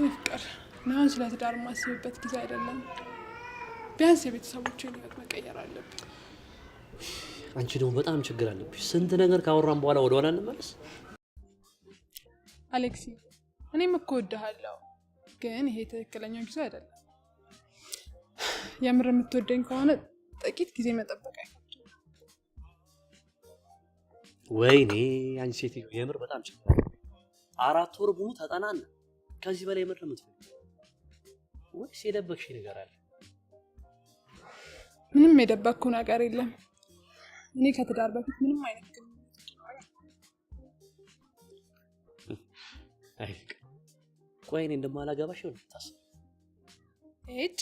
የኔ ፍቅር፣ እኔ አሁን ስለ ትዳር የማስብበት ጊዜ አይደለም። ቢያንስ የቤተሰቦቼን ህይወት መቀየር አለብኝ። አንቺ ደግሞ በጣም ችግር አለብሽ። ስንት ነገር ካወራን በኋላ ወደኋላ እንመለስ። አሌክሲ፣ እኔም እኮ እወድሃለሁ፣ ግን ይሄ ትክክለኛው ጊዜ አይደለም። የምር የምትወደኝ ከሆነ ጥቂት ጊዜ መጠበቅ አይከብድም። ወይኔ አንቺ ሴትዮ የምር በጣም ችግር አለብሽ። 4 ወር ሙሉ ተጠናና ከዚህ በላይ የምር የምትፈልጊው ወይስ የደበቅሽኝ ነገር አለ? ምንም የደበቅኩ ነገር የለም። እኔ ከትዳር በፊት ምንም አይነት ግንኙነት እንዲኖረኝ አይ ፍቅር፣ ቆይ እኔ እንደማላገባሽ ነው የምታስበው? እጭ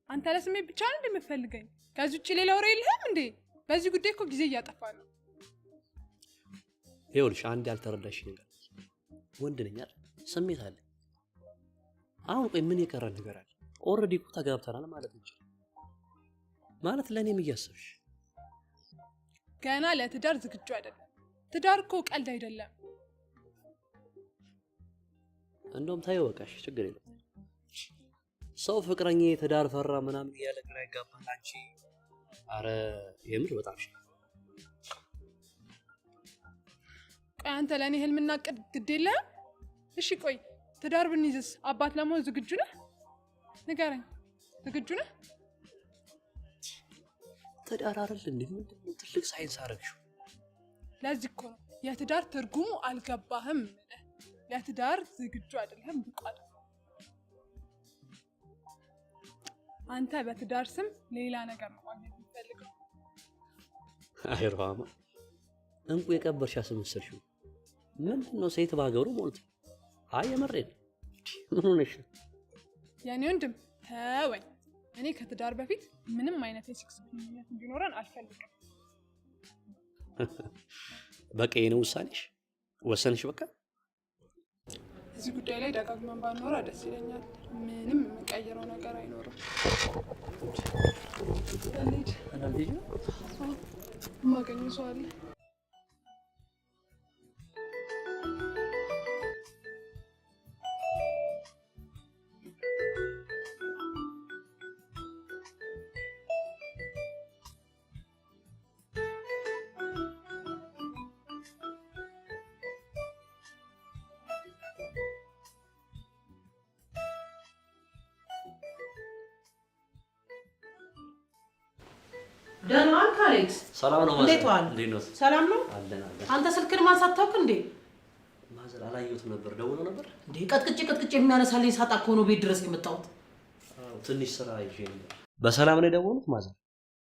አንተ ለስሜት ብቻ ነው እንደምትፈልገኝ? ከዚህ ውጭ ሌላ ወሬ የለህም እንዴ? በዚህ ጉዳይ እኮ ጊዜ እያጠፋ ነው። ይኸውልሽ አንድ ያልተረዳሽ ነገር ወንድ ነኝ አይደል? ስሜት አለ። አሁን ቆይ ምን የቀረ ነገር አለ? Already እኮ ተጋብተናል ማለት እንችላለን። ማለት ለእኔም እያሰብሽ ገና ለትዳር ዝግጁ አይደለም። ትዳር እኮ ቀልድ አይደለም። እንደውም ታየው በቃሽ፣ ችግር የለም። ሰው ፍቅረኛ የትዳር ፈራ ምናምን እያለ ግራ ይጋባል። አንቺ አረ የምር በጣም ሽ ቆይ አንተ ለእኔ ህልምና እቅድ ግድ የለህም? እሺ ቆይ ትዳር ብንይዝስ አባት ለመሆን ዝግጁ ነህ? ንገረኝ፣ ዝግጁ ነህ? ትዳር አይደል እንዴ? ምንድን ነው ትልቅ ሳይንስ አደረግሽው? ለዚህ እኮ ነው የትዳር ትርጉሙ አልገባህም። ለትዳር ዝግጁ አይደለህም፣ ብቁ አይደለህም። አንተ በትዳር ስም ሌላ ነገር ነው ማግኘት የምትፈልገው። አይ ሩሃማ፣ እንቁ የቀበርሽ አስመሰልሽው። ምንድን ነው ሴት በሀገሩ ሞልቶ። አይ የምሬን ነው። ምን ሆነሽ ነው? የኔ ወንድም ተወኝ። እኔ ከትዳር በፊት ምንም አይነት የሴክስ ግንኙነት እንዲኖረን አልፈልግም። በቃ የኔ ውሳኔሽ ወሰንሽ? በቃ እዚህ ጉዳይ ላይ ደጋግመን ባንኖራ ደስ ይለኛል። ምንም የምንቀይረው ነገር አይኖርም። እንሂድ። የማገኘው ሰው አለ። ደህና ዋልክ አሌክስ? ሰላም ነው mother? እንዴት ዋል? እንዴት ነው? ሰላም ነው? አለን አለን። አንተ ስልክን ማንሳት ተውክ እንዴ? Mother አላየሁትም ነበር። ደውሎ ነበር? እንዴ ቀጥቅጬ ቀጥቅጬ የሚያነሳልኝ ሳጣ እኮ ነው ቤት ድረስ የመጣሁት። አዎ ትንሽ ስራ ይዤ ነበር። በሰላም ነው የደወሉት mother?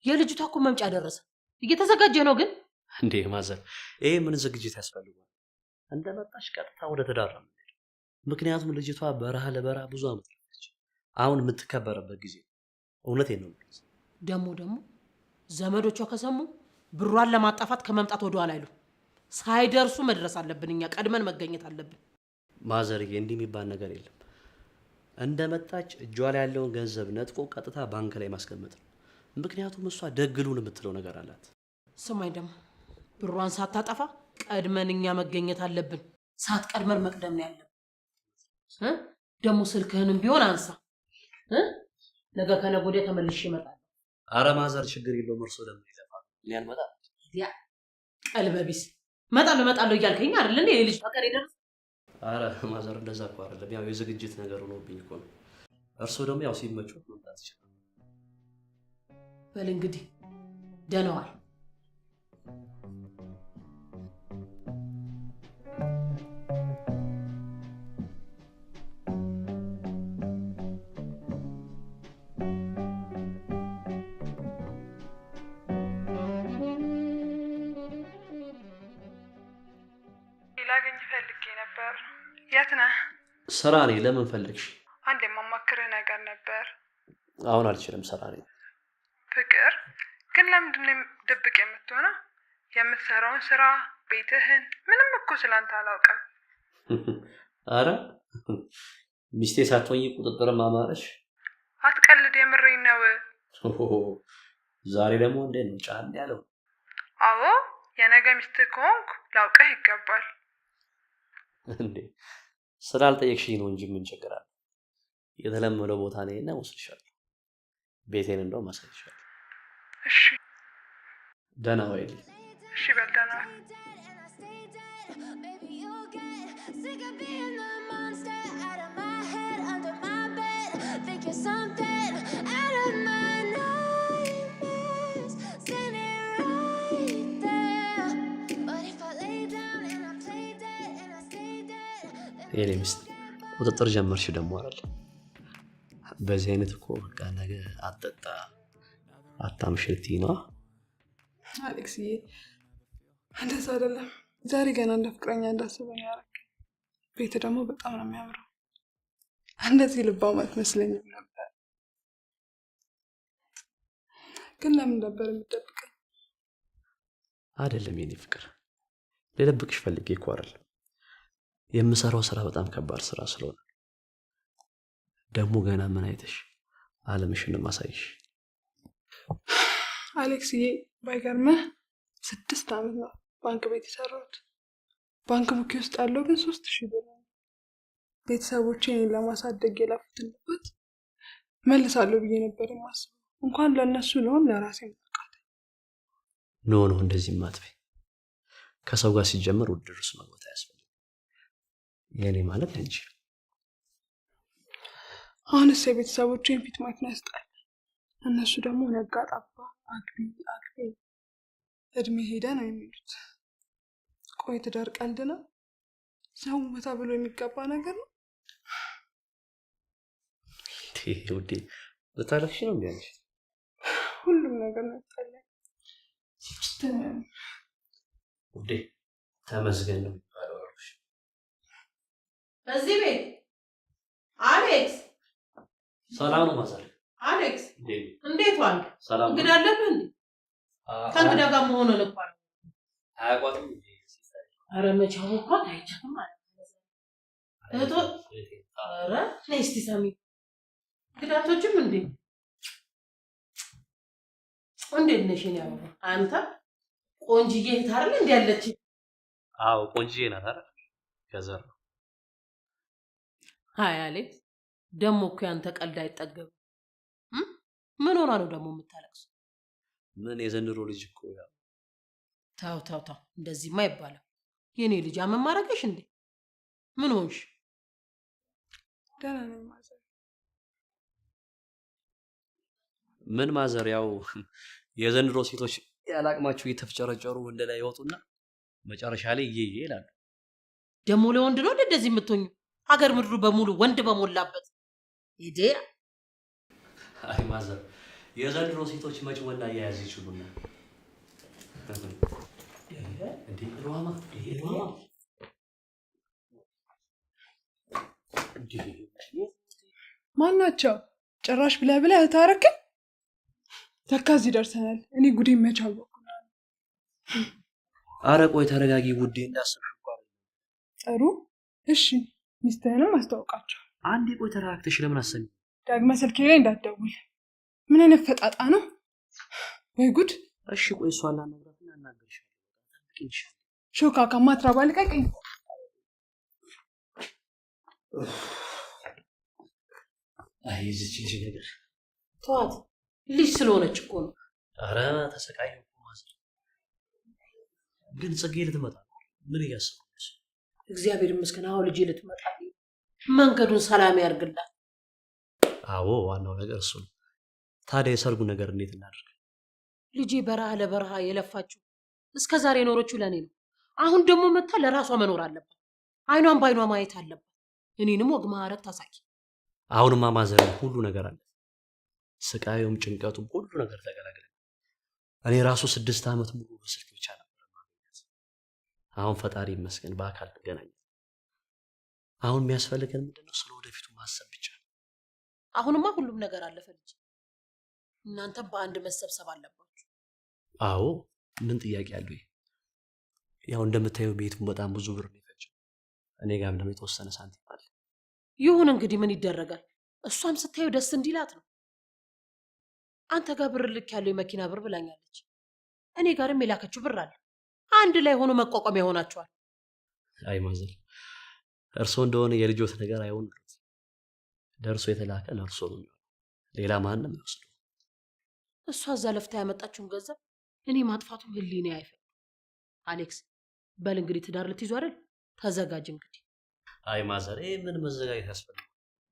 የልጅቷ እኮ መምጫ ደረሰ። እየተዘጋጀ ነው ግን። እንዴ mother፣ ይሄ ምን ዝግጅት ያስፈልገዋል? እንደመጣሽ ቀጥታ ወደ ትዳር ነው የምንሄደው። ምክንያቱም ልጅቷ በረሃ ለበረሃ ብዙ አመት ለፍታለች። አሁን የምትከበረበት ጊዜ ነው። እውነቴን ነው የምልሽ። ደግሞ ደግሞ ዘመዶቿ ከሰሙ ብሯን ለማጣፋት ከመምጣት ወደኋላ አይሉ። ሳይደርሱ መድረስ አለብን፣ እኛ ቀድመን መገኘት አለብን። ማዘርዬ እንዲህ የሚባል ነገር የለም። እንደመጣች እጇ ላይ ያለውን ገንዘብ ነጥቆ ቀጥታ ባንክ ላይ ማስቀመጥ ነው። ምክንያቱም እሷ ደግሉን የምትለው ነገር አላት። ስማኝ ደግሞ ብሯን ሳታጠፋ ቀድመን እኛ መገኘት አለብን። ሳትቀድመን መቅደም ነው ያለብን። ደግሞ ስልክህንም ቢሆን አንሳ። ነገ ከነገ ወዲያ ተመልሼ እመጣለሁ። አረ ማዘር ችግር የለውም፣ እርሶ ለምን ይለፋሉ? እኔ አልመጣም። ያ ቀልበቢስ እመጣለሁ እመጣለሁ እያልከኝ አይደል እንዴ? የልጅ ፈቀር የደረሰ። አረ ማዘር እንደዛ እኮ አይደለም፣ ያው የዝግጅት ነገር ሆኖብኝ እኮ ነው። እርሶ ደግሞ ያው ሲመቹት መምጣት ይችላል። በል እንግዲህ ደህና ዋል። ላገኝ ፈልጌ ነበር። የት ነህ? ስራ ነኝ። ለምን ፈለግሽ? አንድ የማማክርህ ነገር ነበር። አሁን አልችልም፣ ስራ ነኝ። ፍቅር ግን ለምንድን ነው ድብቅ የምትሆነው? የምትሰራውን ስራ፣ ቤትህን፣ ምንም እኮ ስላንተ አላውቅም። አረ ሚስቴ ሳትሆኚ ቁጥጥርም አማረሽ። አትቀልድ፣ የምሬን ነው። ዛሬ ደግሞ እንዴት ነው ጫን ያለው? አዎ የነገ ሚስትህ ከሆንኩ ላውቅህ ይገባል። እንዴ ስላልጠየቅሽኝ ነው እንጂ ምን ችግር አለ? የተለመደው ቦታ ነይና እወስድሻለሁ። ቤቴን እንደውም አሳይሻለሁ። እሺ። ደህና ዋይልኝ። እሺ በል ደህና ዋል። Baby, you'll get sick of being the monster out of my head, under my bed. Think you're something out of my nightmares. Standing right there. But if I lay down and I play dead and I stay dead, then የኔ ሚስት ቁጥጥር ጀመርሽ ደግሞ አይደል? በዚህ አይነት እኮ በቃ ነገ አትጠጣ አታምሽ ልትይ ነዋ። አሌክስዬ፣ እንደዛ አይደለም። ዛሬ ገና እንደ ፍቅረኛ እንዳስበኝ ያደረገኝ። ቤት ደግሞ በጣም ነው የሚያምረው። እንደዚህ ልባም አትመስለኝም ነበር። ግን ለምን ነበር የምትደብቀኝ? አይደለም የኔ ፍቅር፣ ልደብቅሽ ፈልጌ እኮ አይደለም። የምሰራው ስራ በጣም ከባድ ስራ ስለሆነ ደግሞ ገና ምን አይተሽ አለምሽንም አሳይሽ። አሌክስዬ፣ ባይገርምህ 6 ዓመት ነው ባንክ ቤት የሰራሁት። Bank book ኤ ውስጥ ያለው ግን 3000 ብር ነው። ቤተሰቦቼ እኔን ለማሳደግ የለፉትን ልፋት መልሳለሁ ብዬ ነበር የማስበው። እንኳን ለእነሱ ልሆን ለራሴ አቃተኝ። No, no፣ እንደዚህ አትበይ። ከሰው ጋር ሲጀመር ውድድር ውስጥ መግባት አያስፈልግም። የኔ ማለት ያንቺ። አሁንስ የቤተሰቦቼን ፊት ማየት ነው ያስጣል። እነሱ ደግሞ ነጋ ጠባ አግቢ አግቢ እድሜ ሄደ ነው የሚሉት። ቆይ ትዳር ቀልድ ነው? ሰው ተብሎ የሚገባ ነገር ነው? ውዴ ልታለቅሺ ነው እንዴ አንቺ? ሁሉም ነገር ነው ያስጠላኝ። ውዴ ተመስገን ነው የሚባለው አልኩሽ። እዚህ ቤት አሌክስ፣ ሰላም ነው ማዘር? አሌክስ። እንዴት ነው? እንዴት ዋልክ? ሰላም ነው? እንግዳ አለብህ እንዴ? ከእንግዳ ጋር መሆኑን እኮ ነው። አያውቋትም እንዴ? ኧረ መቼ አወኳት? አይቻትም አለ እህቶ። ኧረ ነይ እስቲ ሳሚ፣ እንግዳቶችም እንዴ እንዴት ነሽ የኔ አበባ? አንተ ቆንጅዬ እህት አይደል እንዴ ያለች? አዎ ቆንጅዬ ናት አይደል? ከዘር ነው። አይ አሌክስ፣ ደግሞ እኮ ያንተ ቀልድ አይጠገብም። እም? ምን ሆና ነው ደግሞ የምታለቅሰው? ምን የዘንድሮ ልጅ እኮ ያው ተው ተው ተው፣ እንደዚህማ አይባልም። የኔ ልጅ አመም አደረገሽ እንዴ? ምን ሆንሽ? ደህና ነኝ ማዘር። ምን ማዘር፣ ያው የዘንድሮ ሴቶች ያላቅማቸው እየተፍጨረጨሩ ወንድ ላይ ይወጡና መጨረሻ ላይ እየየ ይላሉ። ደግሞ ለወንድ ነው እንደ እንደዚህ የምትሆኙ? ሀገር ምድሩ በሙሉ ወንድ በሞላበት ሂዴ። አይ ማዘር፣ የዘንድሮ ሴቶች መች ወንድ አያያዝ ይችሉና። እንዴ ሩሃማ፣ እንዴ ሩሃማ፣ እንዴ! ማን ናቸው? ጭራሽ ብለህ ብለህ እህት አደረግከኝ። ለካ እዚህ ደርሰናል። እኔ ጉዴ መች አወኩ። አረ ቆይ ተረጋጊ ውዴ፣ እንዳሰብሽ እኮ አይደለም። ጥሩ እሺ፣ ሚስትህንም አስተዋውቃቸው። አንዴ ቆይ ተረጋግተሽ ለምን አሰሚ? ዳግመ ስልኬ ላይ እንዳትደውል። ምን አይነት ፈጣጣ ነው? ወይ ጉድ! እሺ ቆይ እሷን ላናግራትና እናገርሻለሁ። ጠብቂኝ እሺ። ሾካካ ማትረባ ልቀቀኝ። አይ የዚች ልጅ ነገር። ተዋት፣ ልጅ ስለሆነች እኮ ነው። አረ ተሰቃየሁ እኮ ማዘር። ግን ጽጌ ልትመጣ ነው። ምን እያሰብኩ ነው? እግዚአብሔር ይመስገን አሁን ልጄ ልትመጣ መንገዱን ሰላም ያርግላት። አዎ ዋናው ነገር እሱ ነው። ታዲያ የሰርጉ ነገር እንዴት እናድርግ? ልጄ በረሃ ለበረሃ የለፋችው እስከ ዛሬ የኖረችው ለእኔ ነው። አሁን ደግሞ መታ ለራሷ መኖር አለባት። አይኗን በአይኗ ማየት አለባት። እኔንም ወግ ማዕረግ ታሳይ። አሁንማ ማዘር ሁሉ ነገር አለ። ስቃዩም ጭንቀቱም ሁሉ ነገር ተገላገለ። እኔ ራሱ 6 ዓመት ሙሉ በስልክ ብቻ ነበር የማገኛት። አሁን ፈጣሪ ይመስገን በአካል እንገናኛለን። አሁን የሚያስፈልገን ምንድነው? ስለ ወደፊቱ ማሰብ ብቻ። አሁንማ ሁሉም ነገር አለፈ ልጅ። እናንተም በአንድ መሰብሰብ አለባችሁ። አዎ ምን ጥያቄ አለው? ያው እንደምታየው ቤቱን በጣም ብዙ ብር ነው የፈጀው። እኔ ጋርም ደግሞ የተወሰነ ሳንቲም አለ። ይሁን እንግዲህ ምን ይደረጋል። እሷም ስታየው ደስ እንዲላት ነው። አንተ ጋር ብር ልክ ያለው የመኪና ብር ብላኛለች። እኔ ጋርም የላከችው ብር አለ። አንድ ላይ ሆኖ መቋቋሚያ ይሆናቸዋል። አይ ማዘር፣ እርስዎ እንደሆነ የልጆት ነገር አይሆን። ደርሶ የተላከ ለእርሶ ነው የሚሆነው። ሌላ ማንም አይወስደው። እሷ እዛ ለፍታ ያመጣችውን ገንዘብ እኔ ማጥፋቱ ህሊኔ አይፈቅድም። አሌክስ በል እንግዲህ ትዳር ልትይዙ አይደል? ተዘጋጅ እንግዲህ። አይ mother፣ ይሄ ምን መዘጋጀት ያስፈልጋል?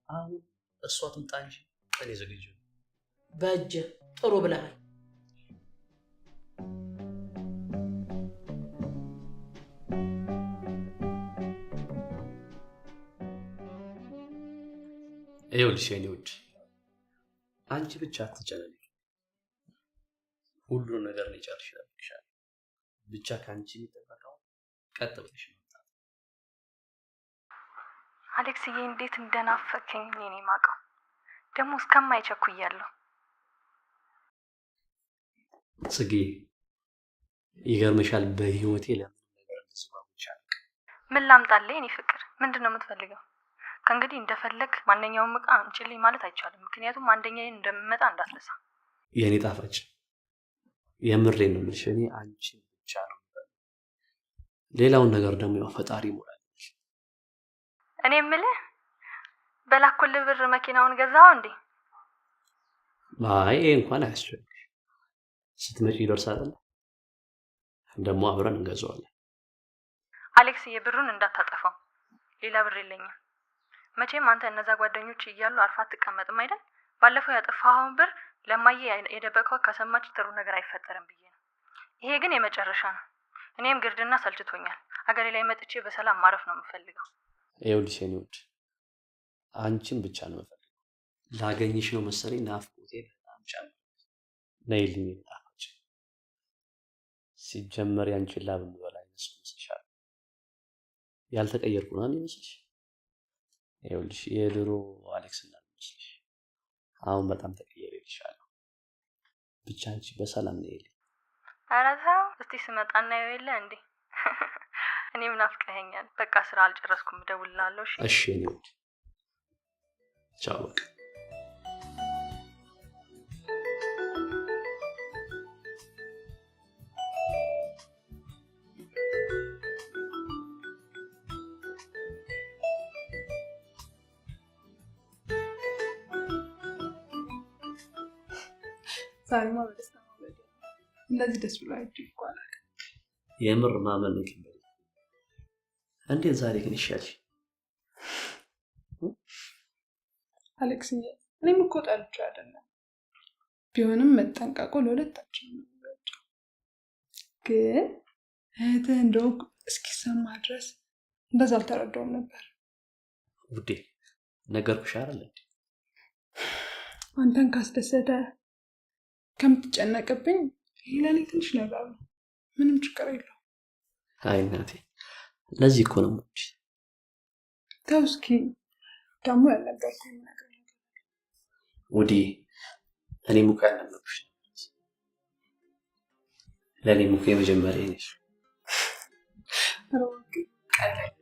አሁን እሷ ትምጣ እንጂ እኔ ዝግጁ ነኝ። በእጅ ጥሩ ብለሃል። ይኸውልሽ የኔ ውድ፣ አንቺ ብቻ አትጨነቂ። ሁሉን ነገር እኔ ጨርሼ እጠብቅሻለሁ። ብቻ ከአንቺ የሚጠበቀው ቀጥ ብለሽ መምጣት። አሌክስዬ እንዴት እንደናፈከኝ እኔ ነኝ የማውቀው። ደግሞ እስከማይቸኩያለሁ። ጽጌ፣ ይገርምሻል፣ በህይወቴ ለምንም ነገር እንደዚህ ጓጉቼ አላውቅም። ምን ላምጣልህ የኔ ፍቅር? ምንድን ነው የምትፈልገው? ከእንግዲህ እንደፈለግ ማንኛውም እቃ አምጪልኝ ማለት አይቻልም። ምክንያቱም አንደኛ እንደምመጣ እንዳትረሳ። የእኔ ጣፋጭ፣ የምሬን ነው የምልሽ። እኔ አንቺን ብቻ ነው የምፈልገው። ሌላውን ነገር ደግሞ ያው ፈጣሪ ይሞላል። እኔ የምልህ በላኩልህ ብር መኪናውን ገዛኸው እንዴ? አይ ይሄ እንኳን አያስቸግርሽ። ስትመጪ ይደርሳል አይደል? ደግሞ አብረን እንገዛዋለን። አሌክስዬ ብሩን እንዳታጠፋው፣ ሌላ ብር የለኝም። መቼም አንተ እነዛ ጓደኞች እያሉ አርፋ አትቀመጥም አይደል? ባለፈው ያጠፋኸውን ብር ለማየ የደበቀው ከሰማች ጥሩ ነገር አይፈጠርም ብዬ ነው። ይሄ ግን የመጨረሻ ነው። እኔም ግርድና ሰልችቶኛል። አገሬ ላይ መጥቼ በሰላም ማረፍ ነው የምፈልገው። ይኸውልሽ የኔ ውድ፣ አንቺን ብቻ ነው የምፈልገው። ላገኝሽ ነው መሰለኝ ናፍቆቴ በጣም ጨመረ። ነይልኝ የኔ ጣፋጭ። ሲጀመር ያንቺን ላብ የምበላ አይነት ሰው መስልሻለሁ? ያልተቀየርኩ ነው የሚመስልሽ? ይኸውልሽ የድሮ አሌክስ እንዳልመስልሽ፣ አሁን በጣም ተቀየረ ይልሻለሁ። ብቻ አንቺ በሰላም ነይልኝ። ኧረ ተው እስቲ ስመጣ እናየው የለ እንዴ? እኔም ናፍቀኸኛል። በቃ ስራ አልጨረስኩም፣ እደውልልሃለሁ። እሺ እሺ የኔ ውድ፣ ቻው በቃ። ዛሬማ በደስታ ማበደ። እንደዚህ ደስ ብሎ አይቼ እኮ አላውቅም። የምር ማመን ነው የከበደኝ። እንዴት ዛሬ ግን ይሻልሽ? አሌክስዬ፣ እኔም እኮ ጠልቼው አይደለም፣ ቢሆንም መጠንቀቁ ለሁለታችን ነው የሚበጀው። ግን እህትህ እንደሆንኩ እስኪሰማ ድረስ እንደዛ አልተረዳውም ነበር። ውዴ ነገርኩሽ አይደል እንዴ? አንተን ካስደሰተ ከምትጨነቅብኝ ይህ ለእኔ ትንሽ ነገር ነው። ምንም ችግር የለውም። አይ እናቴ፣ ለዚህ እኮ ነው የምወድሽ። ተው እስኪ ደግሞ ያልነገርኩህ ነገር ውዴ፣ እኔም እኮ ያልነገርኩሽ ለእኔም እኮ የመጀመሪያ ነሽ። ኧረ እባክህ ቀለል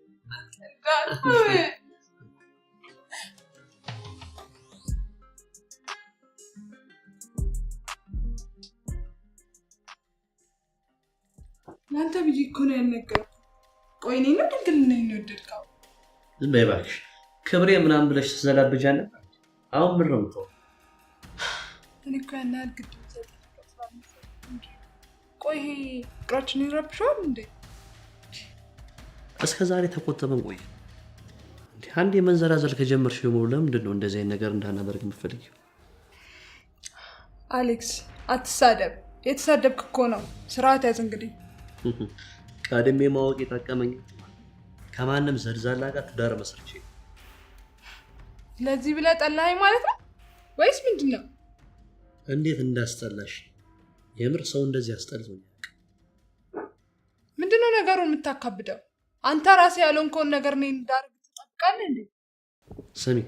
ለአንተ ብዬ እኮ ነው ያልነገርኩህ። ቆይ እኔ ነው ድንግልናዬን የወደድከው? ዝም በይ እባክሽ። ክብሬ ምናምን ብለሽ ስትዘላብጃ ነበር። አሁን ምን ነው የምትሆነው? እኔ እኮ ያን ያህል ግድ የምሰጥህ ነገር ስላልመሰለኝ እንጂ። ቆይ ይሄ ፍቅራችንን ይረብሸዋል እንዴ? እስከ ዛሬ ተቆጥበን ቆየ። እንዴ አንዴ መንዘላዘል ከጀመርሽ ደግሞ ለምንድን ነው እንደዚህ አይነት ነገር እንዳናደርግ የምትፈልጊው? አሌክስ አትሳደብ። የተሳደብክ እኮ ነው። ስርዓት ያዝ እንግዲህ። ቀድሜ ማወቅ የጠቀመኝ ከማንም ዘልዛላ ጋር ትዳር መስርቼ ለዚህ ብለህ ጠላኸኝ ማለት ነው ወይስ ምንድን ነው? እንዴት እንዳስጠላሽ! የምር ሰው እንደዚህ አስጠልቶኝ አያውቅም። ምንድን ነው ነገሩን የምታካብደው? አንተ ራስህ ያልሆንከውን ነገር እኔ እንዳደርግ ትጠብቃለህ እንዴ? ስሚ፣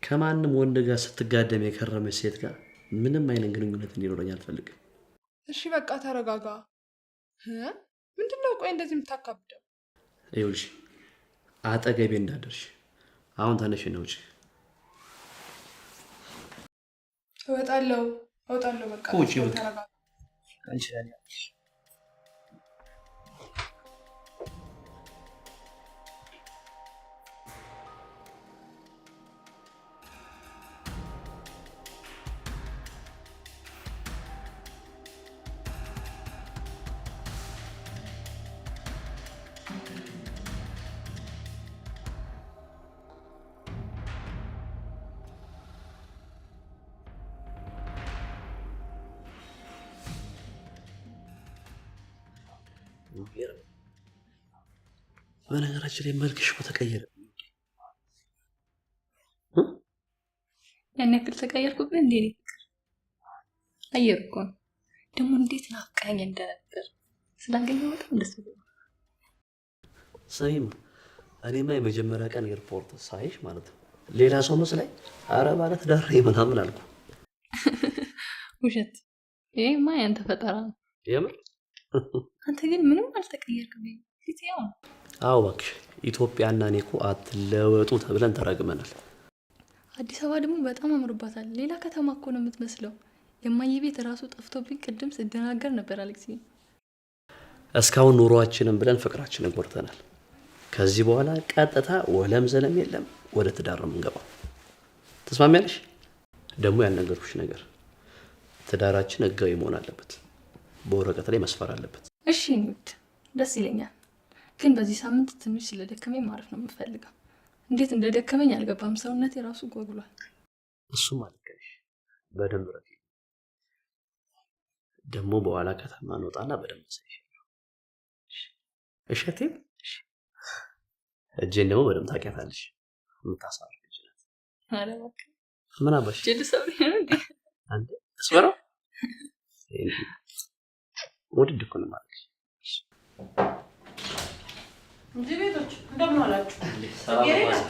ከማንም ወንድ ጋር ስትጋደም የከረመች ሴት ጋር ምንም አይነት ግንኙነት እንዲኖረኝ አልፈልግም። እሺ በቃ ተረጋጋ። ምንድን ነው ቆይ እንደዚህ የምታካብደው? ይኸውልሽ አጠገቤ እንዳደርሽ። አሁን ተነሽ ነው ውጪ። እወጣለሁ እወጣለሁ። በቃ ውጪ በቃ። ተረጋጋ። አንቺ ለኔ በነገራችን ላይ መልክሽ እኮ ተቀየረ። ያን ያክል ተቀየርኩብህ እንዴ? እኔ ፍቅር አየር እኮ ነው። ደግሞ እንዴት ናፍቀኸኝ እንደነበር ስላገኘሁ በጣም ደስ ብሎኛል። ስሚም፣ እኔማ የመጀመሪያ ቀን ኤርፖርት ሳይሽ ማለት ነው ሌላ ሰው መስላኝ፣ አረ ባለ ትዳር ምናምን አልኩ። ውሸት፣ ይሄማ ያንተ ፈጠራ ነው። የምር። አንተ ግን ምንም አልተቀየርክብኝ። ፊት ያው ነው። አዎ እባክሽ፣ ኢትዮጵያና እኔ እኮ አትለወጡ ተብለን ተረግመናል። አዲስ አበባ ደግሞ በጣም አምሮባታል። ሌላ ከተማ እኮ ነው የምትመስለው። የማየ ቤት ራሱ ጠፍቶብኝ ቅድም ስደናገር ነበር አሌክስ። እስካሁን ኑሯችንን ብለን ፍቅራችንን ጎድተናል። ከዚህ በኋላ ቀጥታ ወለም ዘለም የለም፣ ወደ ትዳር ነው የምንገባው። ተስማሚያለሽ? ደግሞ ያልነገርኩሽ ነገር ትዳራችን ህጋዊ መሆን አለበት፣ በወረቀት ላይ መስፈር አለበት። እሺ ውድ፣ ደስ ይለኛል። ግን በዚህ ሳምንት ትንሽ ስለደከመኝ ማረፍ ነው የምፈልገው። እንዴት እንደደከመኝ አልገባም። ሰውነቴ ራሱ ጎግሏል። እሱም አልከሽ በደንብ ረፊ። ደግሞ በኋላ ከተማ እንወጣና በደንብ አሳይሻለሁ። እሸቴም እጄን ደግሞ በደንብ ታውቂያታለሽ። የምታሳርፍ እጅ ናት። ኧረ እባክህ ምን አባሽ እጄን ልሰብርህ ነው እንዴ? አንዴ ስበረው ውድድ እኮ ነው ማለት። እንጂ ቤቶች እንደምን ዋላችሁ?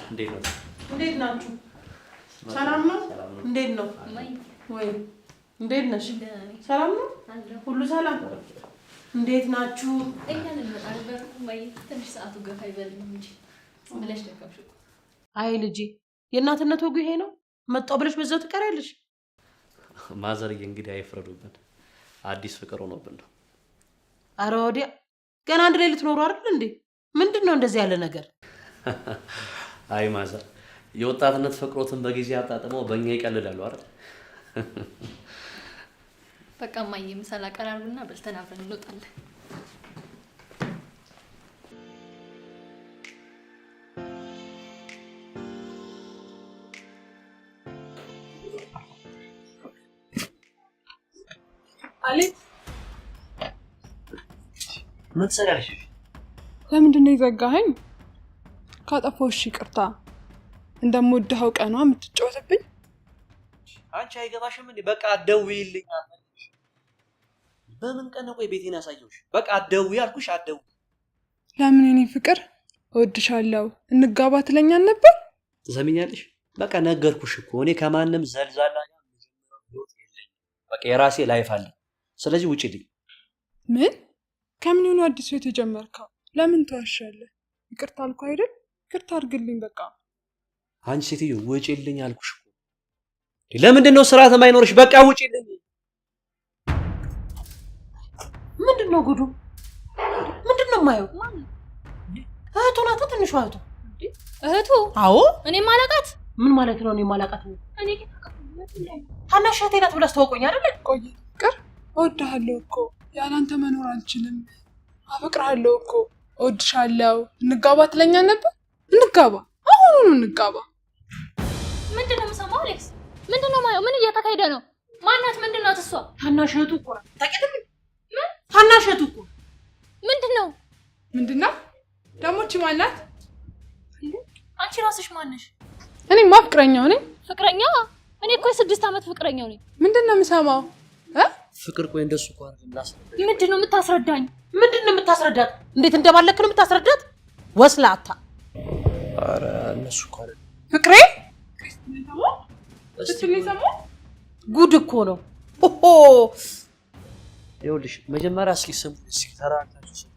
እንዴት ነው? እንዴት ናችሁ? ሰላም ነው? እንዴት ነው? ወይ እንዴት ነሽ? ሰላም ነው? ሁሉ ሰላም? እንዴት ናችሁ? እኛ ልንመጣ ነበር እማዬ፣ ትንሽ ሰዓቱ ገፋ ይበል እንጂ ብለሽ ደከምሽ እኮ። አይ ልጄ፣ የእናትነት ወጉ ይሄ ነው። መጣሁ ብለሽ በዛው ትቀሪያለሽ። ማዘርዬ እንግዲህ አይፍረዱብን፣ አዲስ ፍቅር ሆኖብን ነው። አረ ወዲያ ገና አንድ ላይ ልትኖሩ አይደል እንዴ? ምንድን ነው እንደዚህ ያለ ነገር? አይ ማዘር፣ የወጣትነት ፍቅሮትን በጊዜ አጣጥመው በእኛ ይቀልዳሉ አይደል? በቃ እማዬ፣ ምሳ ላቀራርብና በልተን አብረን እንወጣለን። አሌክስ ምን ትሰሪያለሽ? ለምንድን ነው የዘጋኸኝ? ካጠፋሁሽ ይቅርታ። እንደምወድህ አውቀህ ነዋ የምትጫወትብኝ። አንቺ አይገባሽም እንዴ? በቃ አትደውይልኝ። በምን ቀን ነው ቆይ ቤቴን ያሳየሁሽ? በቃ አትደውይ አልኩሽ፣ አትደውይ። ለምን የኔ ፍቅር እወድሻለሁ እንጋባ ትለኛል ነበር? ትሰሚኛለሽ? በቃ ነገርኩሽ እኮ እኔ ከማንም ዘልዛላ ጋር የምጀምረው ህይወት የለኝም። በቃ የራሴ life አለኝ። ስለዚህ ውጪልኝ። ምን? ከምን ሆኖ አዲስ ህይወት የጀመርከው? ለምን ትዋሻለህ? ይቅርታ አልኩህ አይደል? ይቅርታ አድርግልኝ በቃ። አንቺ ሴትዮ ውጪልኝ አልኩሽ እኮ። ለምንድን ነው ስርዓት የማይኖርሽ? በቃ ውጪልኝ። ምንድን ነው ጉዱ? ምንድን ነው የማየው? እህቱ ናት፣ ትንሿ እህቱ። እህቱ? አዎ። እኔ ማላውቃት። ምን ማለት ነው? እኔ ማላውቃት? እኔ ታናሽ እህቴ ናት ብላ አስተዋውቆኝ አይደል? ቆይ ፍቅር፣ እወድሃለሁ እኮ ያላንተ መኖር አልችልም። አፈቅርሃለሁ እኮ እወድሻለሁ። እንጋባ ትለኛል ነበር? እንጋባ፣ አሁኑኑ እንጋባ። ምንድን ነው የምሰማው አሌክስ? ምንድን ነው የማየው? ምን እየተካሄደ ነው? ማናት? ምንድን ናት እሷ? ታናሽ እህቱ እኮ ናት። ታውቂያትም? ምን ታናሽ እህቱ እኮ። ምንድን ነው? ምንድን ነው ደግሞ? እቺ ማናት? አንቺ ራስሽ ማነሽ? እኔማ ፍቅረኛው ነኝ። ፍቅረኛ? እኔ እኮ የ6 ዓመት ፍቅረኛው ነኝ። ምንድን ነው የምሰማው? ፍቅር ቆይ እንደሱ እኮ አይደለም ላስረዳሽ። ምንድን ነው የምታስረዳኝ? ምንድን ነው የምታስረዳት? እንዴት እንደባለክ ነው የምታስረዳት? ወስላታ። ኧረ እነሱ እኮ አይደለም። ፍቅሬ ጉድ እኮ ነው። ኦሆ ይኸውልሽ መጀመሪያ እስኪ ስሙ፣ እስኪ ተረጋግታችሁ ስሙ።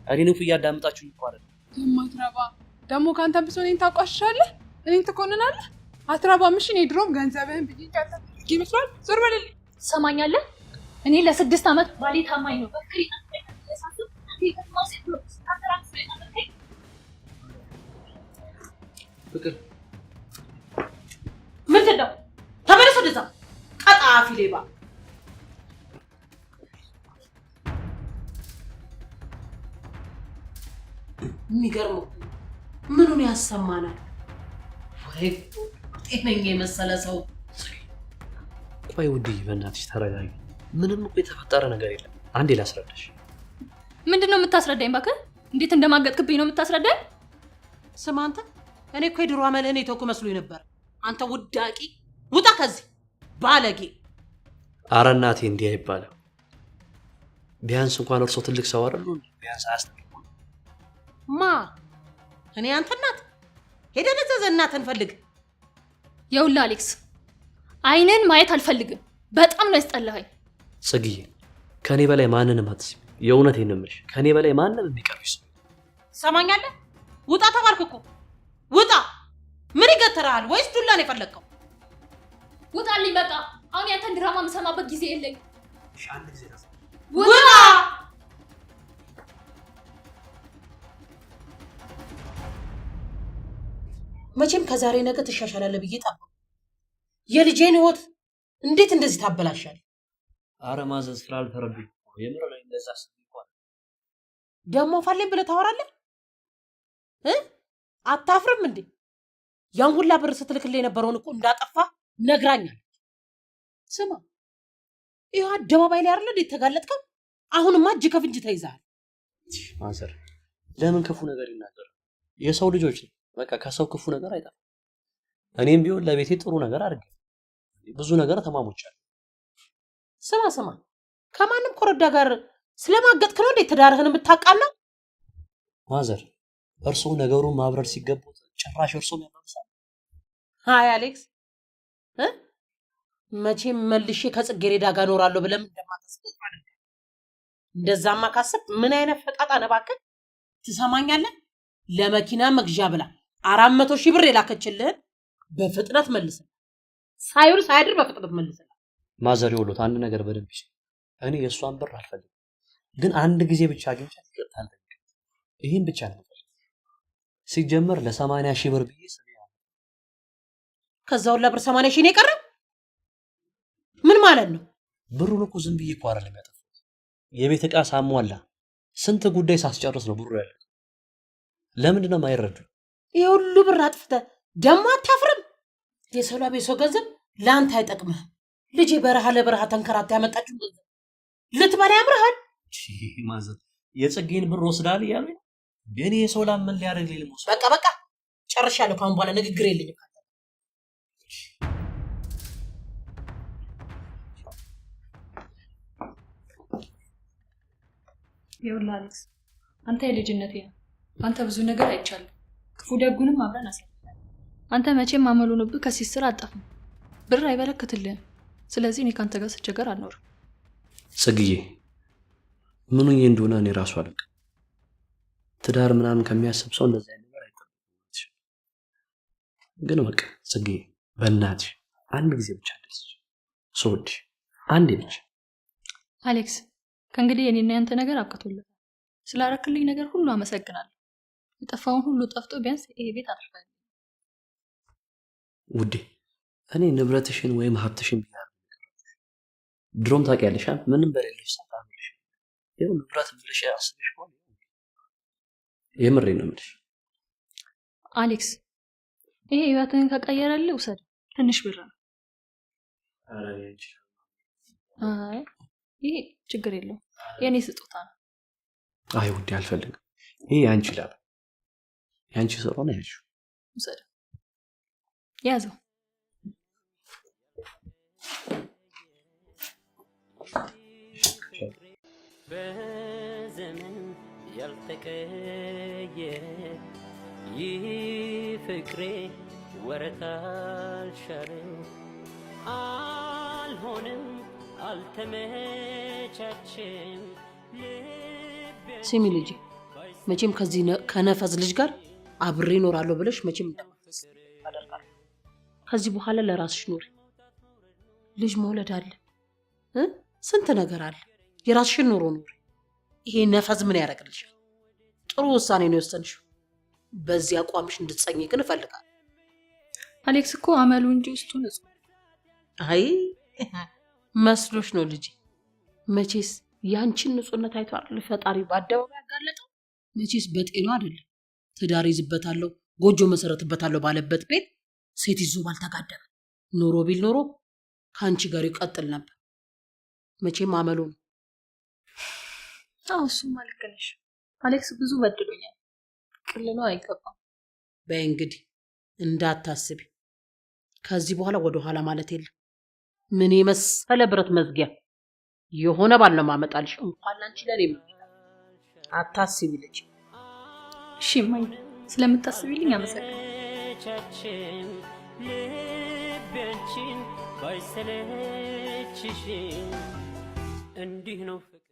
እኔን እኮ እያዳመጣችሁኝ እኮ አይደለም። የማትረባ ደግሞ ከአንተ ብሶ እኔን ታቋሽሻለህ፣ እኔን ትኮንናለህ። አትረባም። እሺ እኔ ድሮም ገንዘብህን ብዬ እንጂ አንተ ይመስላል። ዞር በልልኝ። ትሰማኛለህ? እኔ ለ6 ዓመት ባሌ ታማኝ ነው። በፍቅር ፍቅር ምንድን ነው? ተመለስ ወደዛ ቀጣፊ ሌባ። የሚገርመው ምኑን ያሰማናል? ወይ ጤነኛ የመሰለ ሰው። ቆይ ውድዬ በእናትሽ ተረጋጊ። ምንም እኮ የተፈጠረ ነገር የለም። አንዴ ላስረዳሽ። ምንድን ነው የምታስረዳኝ? እባክህ እንዴት እንደማገጥክብኝ ነው የምታስረዳኝ? ስማ አንተ፣ እኔ እኮ የድሮ አመልህን የተውኩ መስሎኝ ነበር። አንተ ውዳቂ፣ ውጣ ከዚህ ባለጌ። አረ እናቴ እንዲህ አይባልም። ቢያንስ እንኳን እርሶ ትልቅ ሰው አይደሉ? ቢያንስ አያስጠብቁም። ማ እኔ አንተ እናት ሄደህ ለዘዘ እናትህን ፈልግ። የውላ አሌክስ፣ አይንን ማየት አልፈልግም። በጣም ነው ያስጠላኸኝ። ጽግዬ፣ ከኔ በላይ ማንንም አትስሚ። የእውነቴን ነው የምልሽ። ከኔ በላይ ማንም የሚቀርብሽ ሰው ትሰማኛለህ? ውጣ ተባልክ እኮ ውጣ። ምን ይገትርሃል? ወይስ ዱላ ነው የፈለግከው? ውጣልኝ በቃ። አሁን ያንተን ድራማ የምሰማበት ጊዜ የለኝም። ውጣ! መቼም ከዛሬ ነገ ትሻሻላለህ ብዬ ጠበቅኩ። የልጄን ህይወት እንዴት እንደዚህ ታበላሻለህ? አረ ማዘዝ ስላልተረዱኝ እኮ ነው። የምር ላይ እንደዛ አስቤ እኮ አይደለም። ደግሞ ፋሌን ብለህ ታወራለህ እ አታፍርም እንዴ? ያን ሁላ ብር ስትልክልህ የነበረውን እኮ እንዳጠፋ ነግራኛለች። ስማ፣ ይኸው አደባባይ ላይ አይደለ እንዴ የተጋለጥከው? አሁንማ እጅ ከፍንጅ ተይዘሃል። ማዘር ለምን ክፉ ነገር ይናገራል? የሰው ልጆች ነው። በቃ ከሰው ክፉ ነገር አይጠፋም። እኔም ቢሆን ለቤቴ ጥሩ ነገር አድርጌ ብዙ ነገር ተማሙቻለሁ። ስማ ስማ፣ ከማንም ኮረዳ ጋር ስለማገጥክ ነው እንዴ ትዳርህን የምታቃናው? ማዘር እርስዎ ነገሩን ማብረር ሲገቡት ጭራሽ እርስዎም ያባብሳል። አይ አሌክስ እ መቼም መልሼ ከጽጌረዳ ጋር እኖራለሁ ብለህ እንደማታስብ ተስፋ አደርጋለሁ። እንደዛማ ካሰብክ ምን አይነት ፈጣጣ ነህ እባክህ። ትሰማኛለህ? ለመኪና መግዣ ብላ 400,000 ብር የላከችልህን በፍጥነት መልስላት። ሳይውል ሳያድር በፍጥነት መልስላት። ማዘር ይኸውልዎት አንድ ነገር በደንብ ይስሙ። እኔ የእሷን ብር አልፈልግም፣ ግን አንድ ጊዜ ብቻ አግኝቻት ይቅርታ አልጠይቅም። ይህን ብቻ ነው የምፈልገው። ሲጀመር ለ80,000 ብር ብዬ ስሜ ከዛ ሁላ ብር 80,000 ነው የቀረው? ምን ማለት ነው? ብሩን እኮ ዝም ብዬ እኮ አይደለም ያጠፋሁት። የቤት ዕቃ ሳሟላ ስንት ጉዳይ ሳስጨርስ ነው ብሩ ያለቀው። ለምንድን ነው የማይረዱኝ? ይሄ ሁሉ ብር አጥፍተህ ደግሞ አታፍርም? የሰው ላብ የሰው ገንዘብ ለአንተ አይጠቅምህም። ልጄ በረሃ ለበረሃ ተንከራታ ያመጣችው ገንዘብ ልትበላ ያምርሃል? ማዘር የጽጌን ብር ወስዳል እያሉኝ ነው። እኔ የሰው ላብ ምን ሊያደርግልኝ ልመውሰድ? በቃ በቃ ጨርሻለሁ። ከአሁን በኋላ ንግግር የለኝም። ይኸውልህ አሌክስ፣ አንተ የልጅነቴ ነው። አንተ ብዙ ነገር አይቻለሁ። ክፉ ደጉንም አብረን አሳልፈናል። አንተ መቼም አመል ሆኖብህ ከሴት ስር አጠፋም። ብር አይበረክትልህም። ስለዚህ እኔ ከአንተ ጋር ስቸገር አልኖርም። ጽግዬ ምኑዬ እንደሆነ እኔ ራሱ አላውቅም። ትዳር ምናምን ከሚያስብ ሰው እንደዚህ አይነት ነገር አይጠበቅም። ግን በቃ ጽግዬ በእናትሽ አንድ ጊዜ ብቻ ደስ ስወድሽ አንዴ ብቻ። አሌክስ ከእንግዲህ የኔና ያንተ ነገር አብቅቶለታል። ስላረክልኝ ነገር ሁሉ አመሰግናለሁ። የጠፋውን ሁሉ ጠፍቶ ቢያንስ ይሄ ቤት አትርፈህ። ውዴ እኔ ንብረትሽን ወይም ሀብትሽን ብዬ አይደለም። ድሮም ታውቂያለሽ አይደል? ምንም በሌለሽ ሰዓት አብሬሽ ይኸው ንብረት ብለሽ አስበሽ ከሆነ የምሬን ነው የምልሽ። አሌክስ ይሄ ህይወትህን ከቀየረልህ ውሰድ። ትንሽ ብር ነው። ኧረ እኔ አንቺ አይ ይሄ ችግር የለውም የኔ ስጦታ ነው። አይ ውዴ አልፈልግም። ይሄ የአንቺ ላብ የአንቺ ስለሆነ ያዥው። ውሰድ፣ ያዘው። በዘመን ያልተቀየረ ይህ ፍቅሬ ወረት አልሻረው አልሆንም አልተመቻቸም። ስሚ ልጄ፣ መቼም ከዚህ ከነፈዝ ልጅ ጋር አብሬ እኖራለሁ ብለሽ መቼም እንደማታስቢ አደርጋለሁ። ከዚህ በኋላ ለራስሽ ኑሪ። ልጅ መውለድ አለ እ ስንት ነገር አለ። የራስሽን ኑሮ ኑሪ። ይሄ ነፈዝ ምን ያደርግልሻል? ጥሩ ውሳኔ ነው የወሰንሽው። በዚህ አቋምሽ እንድትጸኚ ግን እፈልጋለሁ። አሌክስ እኮ አመሉ እንጂ ውስጡ ንጹህ። አይ መስሎሽ ነው ልጄ። መቼስ ያንቺን ንጹህነት አይቶ አይደል ፈጣሪ በአደባባይ ያጋለጠው? መቼስ በጤናው አይደለም። ትዳር ይዝበታለሁ ጎጆ መሰረትበታለሁ ባለበት ቤት ሴት ይዞ ባልተጋደመ ኖሮ ቢል ኖሮ ከአንቺ ጋር ይቀጥል ነበር። መቼም አመሉ ነው። አዎ እሱማ ልክ ነሽ። አሌክስ ብዙ በድሎኛል። ቅልሎ አይገባም። በይ እንግዲህ እንዳታስቢ። ከዚህ በኋላ ወደ ኋላ ማለት የለም። ምን የመሰለ ብረት መዝጊያ የሆነ ባል ነው ማመጣልሽ። እንኳን ላንቺ ለእኔም አታስቢ ልጅ። እሺ እማዬ፣ ስለምታስቢልኝ አመሰግናለሁ። ቻችን ልቤ አንቺን ባይሰለችሽም እንዲህ ነው ፍቅር።